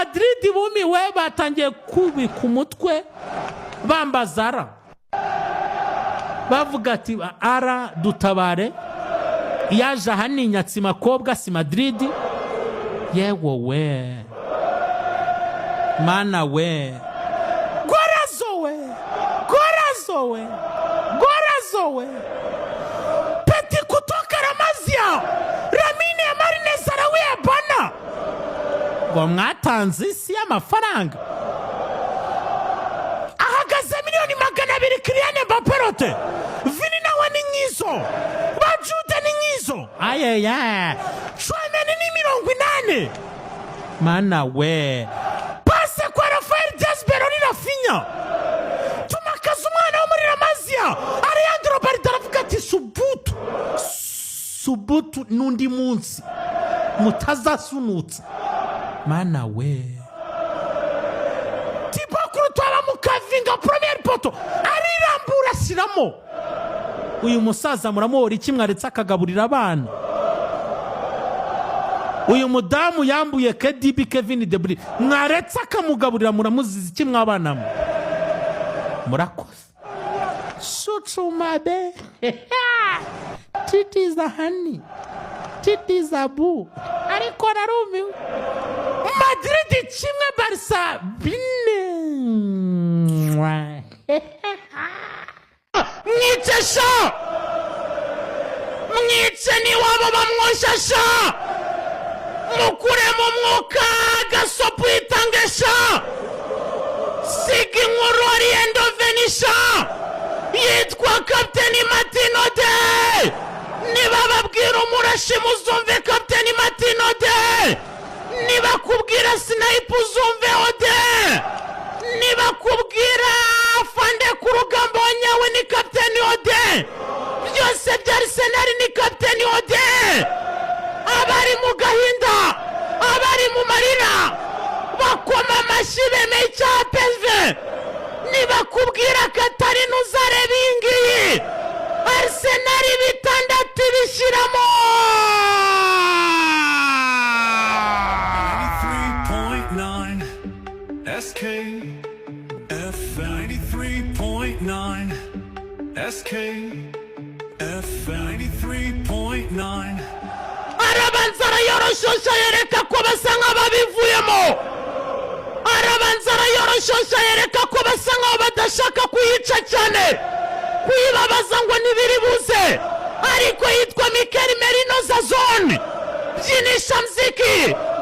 Madrid bumiwe, batangiye kubika umutwe, bambaza ara, bavuga ati: "Ara dutabare, yaje aha ni Inyatsi makobwa, si Madrid." Yewe we, mana we, golazo we, golazo we, golazo we! Petit kutoka La Masia, Lamine Yamal arawiyabana ngo mwatanze isi y'amafaranga. Ahagaze miliyoni 200. Kylian Mbappé rote, Vini nawe ni nyizo, ba Jude ni nyizo, ayeya Tchouaméni ni 80. Mana we, passe kwa Raphael Diaz Beroni, Raphinha tumakaza umwana wo muri La Masia. Alejandro Balde aravuga ati: "Subutu, subutu, n'undi munsi mutazasunutsa." Mana we, Thibaut Courtois bamukavinga premier poteau, arirambura ashyiramo. Uyu musaza muramuhora iki? Mwaretse akagaburira abana. Uyu mudamu yambuye KDB, Kevin De Bruyne, mwaretse akamugaburira. Muramuziza iki mwabanamo? Murakoze. Shucumabe titiza hani titiza bu, ariko narumiwe. Madrid 1, Barça 4. Mwice sha, mwice niwabo, bamwoshya sha, mukuremo umwuka, gasopo yitange sha, siga inkuru ariendo venisha yitwa Kapiteni Martin Ode. Niba babwira umurashi, muzumve Kapiteni Martin Ode. Nibakubwira sniper, uzumve Ode. Nibakubwira fande ku rugamba wa nyawe, ni Kapiteni Ode. Byose bya Arsenal ni Kapiteni Ode. Abari mu gahinda, abari mu marira, bakoma amashyi, bemeye icyaha peve. Nibakubwira Katari, ntuzareba iyi ngiyi. Arsenal 6 ibishyiramo. 93.9 SK F 93.9 SK F 93.9. Arabanza arayoroshosha, yereka ko basa nk'ababivuyemo. Arabanza arayoroshosha, yereka ko basa nk'aho badashaka kuyica cyane, kuyibabaza ngo ntibiri buze. Ariko yitwa Mikel Merino Zazon, byinisha mziki,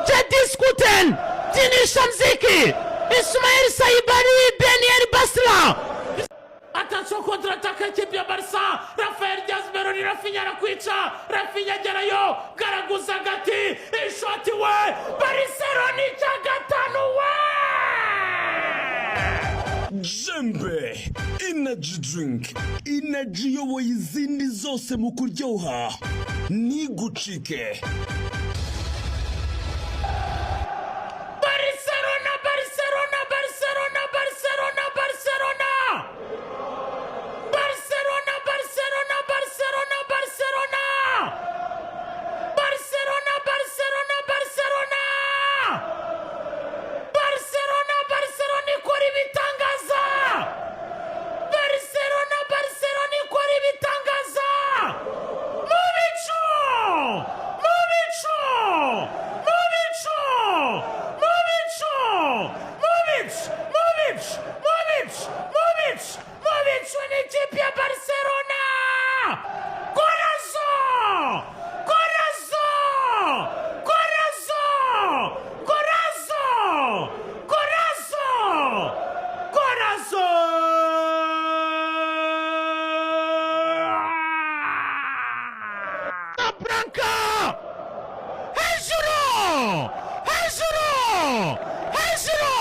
Jedi Skuten, byinisha mziki, Ismail Saibari, Daniel Basla. Attention, contre-attaque équipe ya Barça. Raphael Diaz Beroni, Raphinha arakwica. Raphinha agerayo, garaguza agati, ishoti we! Barcelona icya gatanu we! Jembe Energy Drink, energy iyoboye izindi zose mu kuryoha, ntigucike. Barcelona, Barcelona, Barcelona, Barcelona, Barcelona, Barcelona, Barcelona, Barcelona, Barcelona, Barcelona, Barcelona, Barcelona, Barcelona, Barcelona ikora ibitangaza. Barcelona, Barcelona ikora ibitangaza mu bicu, mu bicu, mu bicu, mu bicu, mu bicu, mu bicu, mu bicu, mu bicu, mu bicu ni ikipe ya Barcelona. Golazo, golazo, golazo, golazo, golazo, golazo! Branca, hejuru, hejuru, hejuru,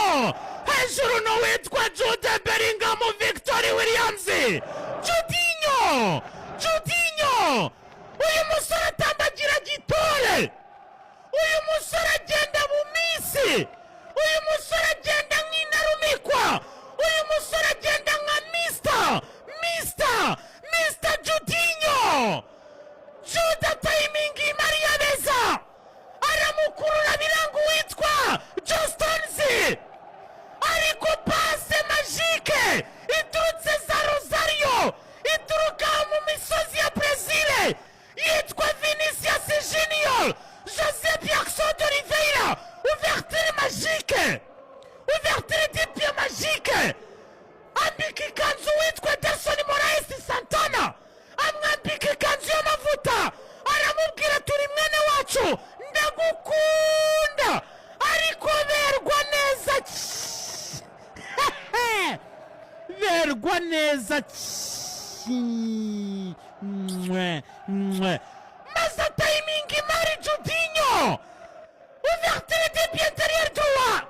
hejuru, n'uwitwa Jude Bellingham, Victor Williams, Judinho, Judinho. Uyu musore atambagira gitore, uyu musore agenda mu minsi, uyu musore agenda nk'intarumikwa, uyu musore agenda nka Mister Judinho. Jude timing Maria Beza, aramukurura biranga uwitwa John Stones. Wacu, ndagukunda, ariko berwa neza, berwa neza. Mwe mwe, maze timing imari Judinho, ouverture de pied intérieur droit,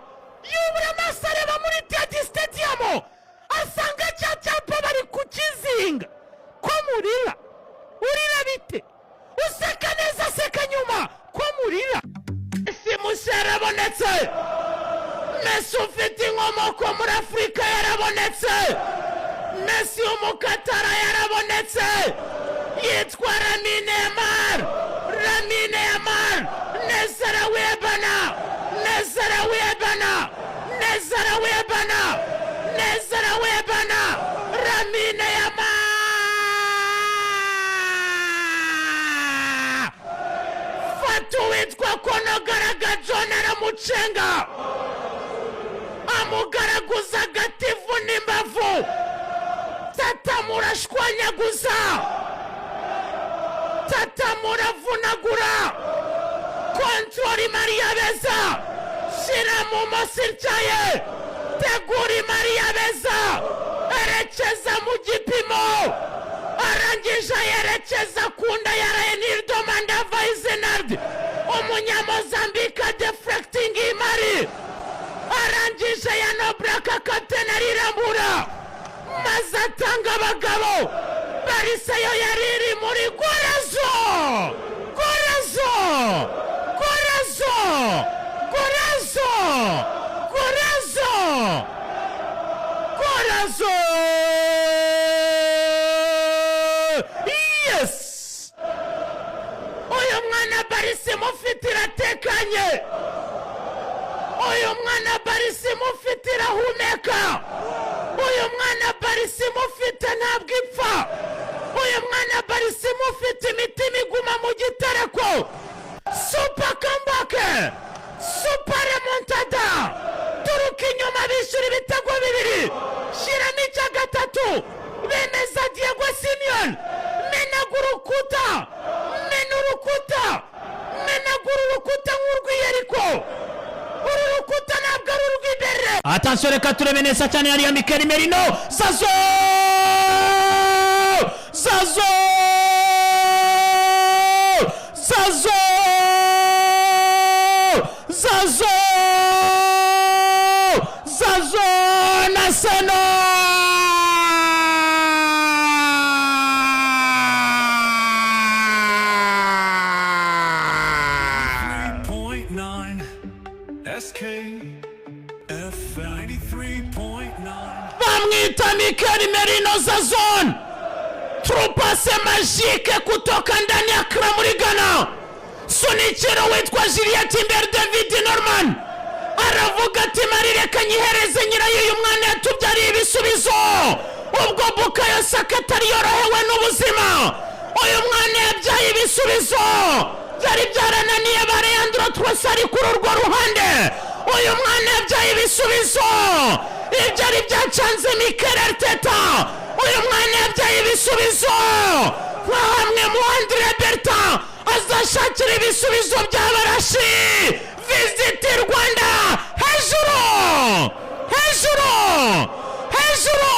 yubura amaso areba muri Etihad Stadium, asanga cya cyapa bari kukizinga. Ko murira, urira bite? Useka neza, aseka nyuma. Ko murira? Messi mushya yarabonetse. Messi ufite inkomoko muri Afurika yarabonetse. Messi w'umukatara yarabonetse, yitwa Lamine Yamal. Lamine Yamal neza, arawebana neza, arawebana neza, arawebana neza, arawebana. Lamine Yamal fata uwitwa Konogaraga John, aramucenga, amugaragaza agativu n'imbavu, tatamurashwanyaguza, tatamuravunagura. Contrôle Mariya beza, shyira mu mosi ityaye, tegura Mariya beza, erekeza mu gipimo, arangije yerekeza ku nda ya Reinildo Mandava Izenard, umunyamozambika, deflecting imari. Arangije ya Nobraka, kapitene arirambura maze atanga abagabo. Barça yo yari iri muri golazo, golazo, golazo, golazo, golazo, golazo! Yes! Uyu mwana Barça imufite iratekanye, uyu mwana Barça imufite irahumeka, uyu mwana Barça imufite ntabwo ipfa, uyu mwana Barça imufite imitima iguma mu gitereko. Super comeback, super remontada! Turuka inyuma, bishyura ibitego bibiri, shyiramo icya gatatu, bemeza Diego Simeone. Menagura urukuta, mena urukuta, menagura urukuta nk'urw'iyeriko. Uru rukuta ntabwo ari urw'imbere. Attention, reka turebe neza cyane hariya. Mikel Merino, Zazo, Zazo, Zazo, Zazo, Zazo na Seno! 3.9 SK F 93.9. Bamwita Mikel Merino Zazon, trupase magique kutoka ndani ya Accra muri Ghana. Sunikiro witwa Juliet Timber, David Norman aravuga ati: "Mari reka nyihereze nyirayo." Uyu mwana yatubyariye ibisubizo ubwo Bukayo Saka atari yorohewe n'ubuzima. Uyu mwana yabyaye ibisubizo byari byarananiye ba Leandro Trossard kuri urwo ruhande. Uyu mwana yabyaye ibisubizo ibyari byacanze Mikel Arteta. Uyu mwana yabyaye ibisubizo nka hamwe mu Andre Berta azashakira ibisubizo by'abarashi. Visit Rwanda, hejuru, hejuru, hejuru!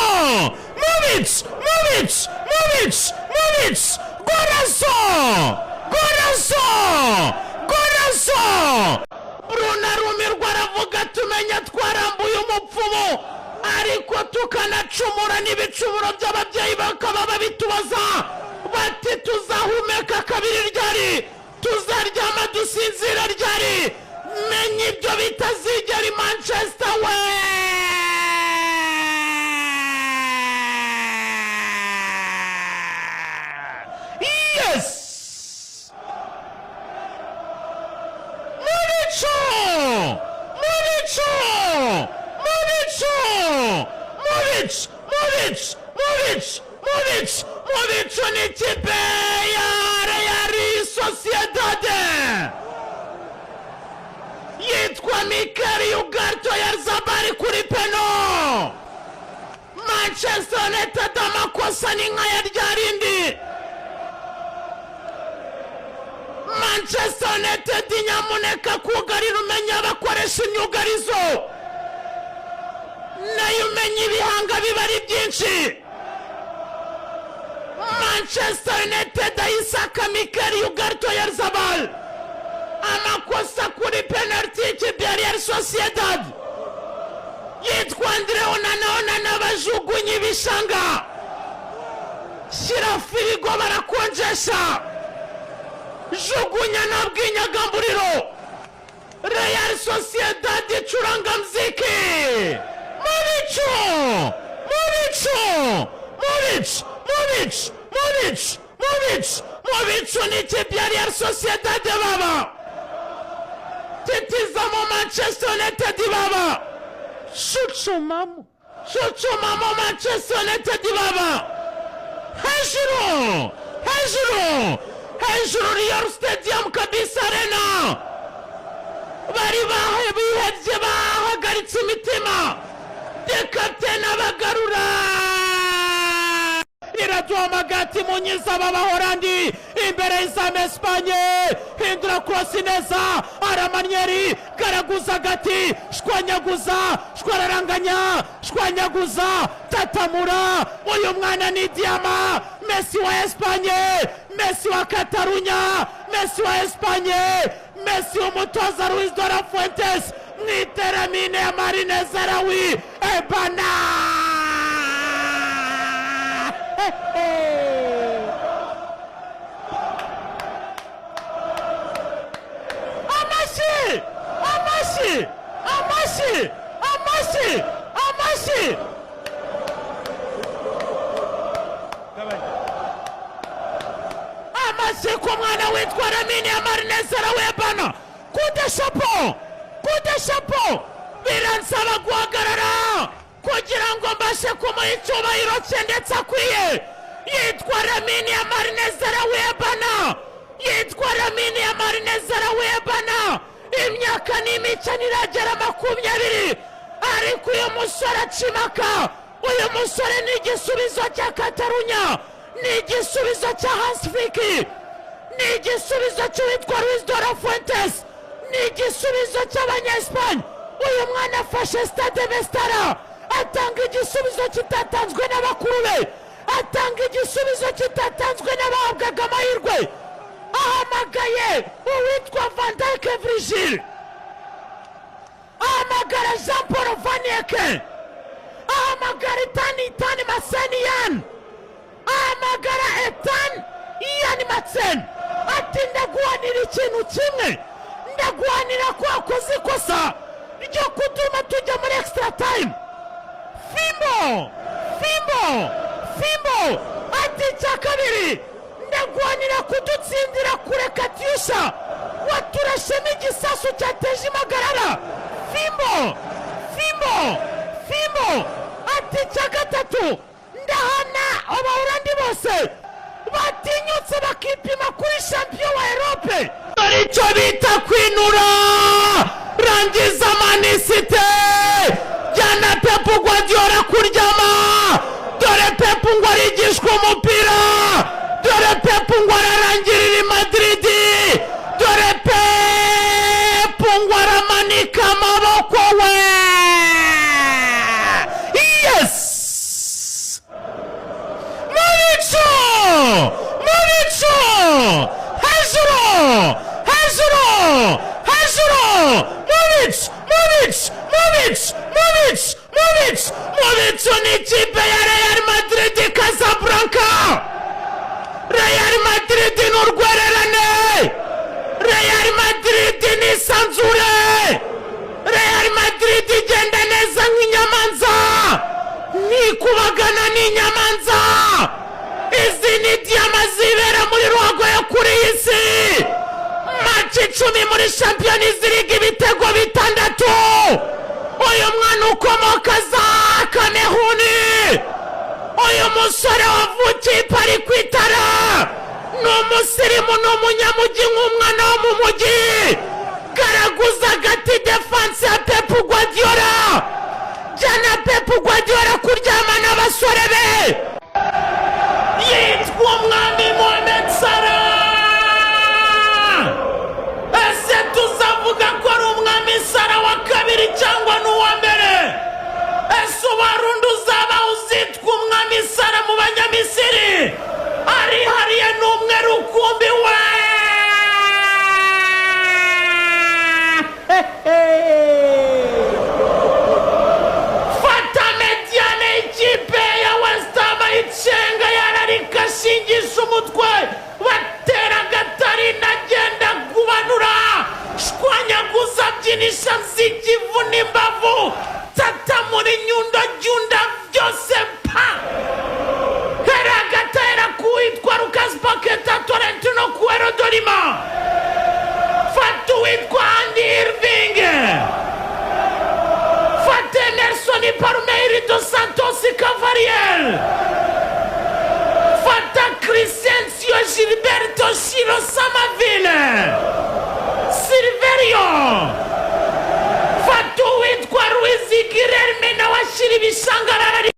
Move it, move it, move it, move it! Golazo, golazo, golazo! Bruno arumirwa, aravuga: "Tumenya twarambuye umupfumu, ariko tukanacumura n'ibicumuro by'ababyeyi bakaba babitubaza bati: tuzahumeka kabiri ryari? Tuzaryama dusinzira ryari?" Menya ibyo bitazigera i Manchester we. Yes, mu bicu, mu bicu, mu bicu, mu bicu, mu bicu, mu bicu, mu bicu, mu bicu! Ni ikipe ya Real Sociedad, yitwa Mikel Ugarte Oyarzabal kuri peno. Manchester United amakosa ni nka ya rya rindi. Manchester Manchester United, nyamuneka kugarira, umenya abakoresha imyugarizo nayo, umenya ibihanga biba ari byinshi. Manchester United ayisaka Mikel Ugarte Oyarzabal, amakosa kuri penaliti y'ikipe ya Real Sociedad yitwa Andre Onana. Onana bajugunye ibishanga, shyira firigo barakonjesha, jugunya na bw'inyagamburiro. Real Sociedad icuranga mziki mu bicu, mu bicu, mu bicu, mu bicu, mu bicu, mu bicu, mu bicu n'ikipe ya Real Sociedad. Baba titizamo Manchester United, baba shucumamo, shucumamo Manchester United, baba hejuru, hejuru, hejuru. Real Stadium kabisa, Arena, bari bihebye, bahagaritse imitima. The captain abagarura, iraduhamagara ati: "Munyiza b'Abahorandi imbere y'izamu." Esipanye hindura cross neza, aramanyeri garaguza agati, shwanyaguza, shwararanganya, shwanyaguza, tatamura. Uyu mwana ni diyama. Messi wa Esipanye, Messi wa Katarunya, Messi wa Esipanye, Messi umutoza Luis de la Fuentes mu iteramine ya Marine Zarawi ebana. Amashyi, amashyi, amashyi, amashyi, amashyi! Amashyi ku mwana witwa Lamine ya Marinezera webana. Kude shapo, kude shapo! Biransaba guhagarara kugira ngo mbashe kumuha icyubahiro cye ndetse akwiye. Yitwa Lamine ya Marinezera webana, yitwa Lamine ya Marinezera webana. Imyaka ni mike, ntiragera 20, ariko uyu musore acimaka. Uyu musore ni igisubizo cya Katarunya, ni igisubizo cya Hans Flick, ni igisubizo cy'uwitwa Luis de la Fuentes, ni igisubizo cy'Abanyesipanye. Uyu mwana afashe Stade Mestalla, atanga igisubizo kitatanzwe n'abakuru be, atanga igisubizo kitatanzwe n'abahabwaga amahirwe. Ahamagaye uwitwa Van Dijk Virgil, ahamagara Jean Paul Van Eyck, ahamagara Itani Itani Maseniyan, ahamagara Etan Ian Maatsen, ati: "Ndaguhanira ikintu kimwe, ndaguhanira ko wakoze ikosa ryo kutuma tujya muri extra time." Fimbo, fimbo, fimbo! Ati: "Icya kabiri, ndaguhanira kudutsindira kure katyusha, waturashemo igisasu cyateje impagarara." Fimbo, fimbo, fimbo! Ati: "Icya gatatu, ndahana Abahorandi bose batinyutse bakipima kuri champion wa Europe." Dore icyo bita kwinura. Rangiza Man City, jyana Pep Guardiola kuryama. Dore Pep ngo arigishwa umupira, dore Pep ngo ararangirira i Madrid, dore Pep ngo aramanika amaboko we. Yes! Mu bicu, mu bicu, hejuru, hejuru, hejuru, mu bicu, mu bicu, mu bicu, mu bicu, mu bicu, mu bicu! Ni ikipe ya Real Madrid Casablanca. Real Madrid ni urwererane, Real Madrid ni isanzure, Real Madrid igenda neza nk'inyamanza, ntikubagana n'inyamanza. Izi ni diyama zibera muri ruhago yo kuri iyi si. Match 10 muri Champions League, ibitego bitandatu. Uyu mwana ukomoka za Kameruni, uyu musore wavukiye i Paris ku itara, ni umusirimu, ni umunyamujyi nk'umwana wo mu mujyi. Karaguza agati défense ya Pep Guardiola, jyana Pep Guardiola kuryama n'abasore be. Yitwa umwami Mohamed Salah. y'abanyamisiri arihariye ni umwe rukumbi we. Fata médiane ikipe ya West Ham, ayicenga, yararika, ashingisha umutwe, batera Gatarina, agenda kubanura, shwanyaguza, byinisha nzikivu n'imbavu, tata muri nyundo jyunda byose pa hera gatera kuwitwa Lucas Paqueta, Tolentino Cuero Dolima, fata uwitwa Andy Irving, fata Emerson Palmieri dos Santos Cavalier, fata Crysencio Gilberto Shiro Samaville Silverio, fata uwitwa Luiz Guilherme nawe ashyira ibishangarara.